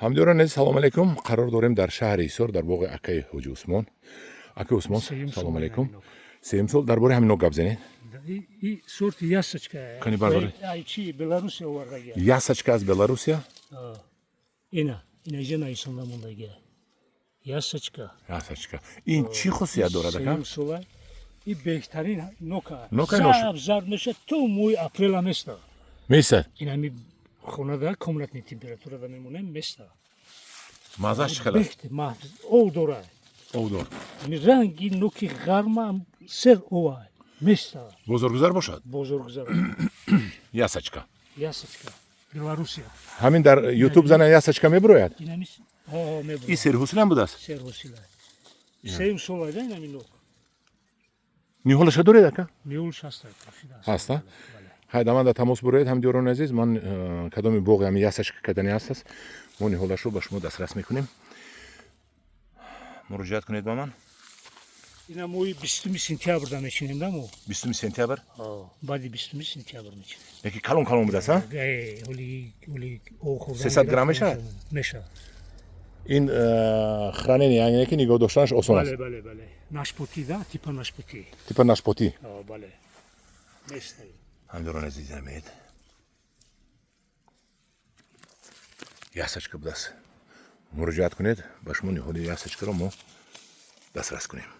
Ҳамдиёрон азиз, салом алейкум. Қарор дорем дар шаҳри Ҳисор, дар боғи акаи Ҳоҷи Усмон. Акаи Усмон, салом алейкум. Сеюм сол. Дар бораи ҳамин нок гап занед. И сорти Ясочка. Кани барбари? Ай чи Беларусия овардаги. Ясочка аз Беларусия. Ина, ина иҷа нависонда мондаги. Ясочка. Ясочка. Ин чӣ хусусият дорад, ака? Сеюм сола. И беҳтарин нока. Нокаи нош. Зард зард меша, то моҳи апрела места. Месад. Ин ҳами хонада комнатный температурада мемонем, места. Маззаш чӣ хел аст? Беҳтар, ов дорад. Овдор. Ами ранги ноки ғарма сер ова места. Бозоргузар бошад? Бозоргузар. Ясочка. Ясочка. Беларусия. Ҳамин дар Ютуб зана, Ясочка мебурояд? Ин ҳами ҳо мебурад. Ин серҳусилам будааст? Серҳосила. Сеюм сола да ин ҳами нок. Ниҳолаша доред, ака? Ниҳолш ҳаста. Ҳаст, а? Хай, да ман дар тамос буроед, ҳамдиёрони азиз. Ман кадоми боғи ҳами Ясочка кардани ҳастаст, мо ниҳолашро ба шумо дастрас мекунем. Муроҷиат кунед ба ман. Ина моҳи 20 сентябр да мечинем да мо. 20 сентябр? Баъди 20 сентябр мечинем. Яки калон калон будааст, а? Ҳоли ҳоли об хӯрдан. 300 грамм мешавад? Мешавад. Ин хранение, яъне ки нигоҳ доштанаш осон аст. Бале, бале, бале. Нашпотӣ да, типа нашпотӣ. Типа нашпотӣ. Бале. Местаи. Ҳамдиёрони азиз, амед Ясочка будааст. Муроҷиат кунед, ба шумо ниҳоли Ясочкаро мо дастрас кунем.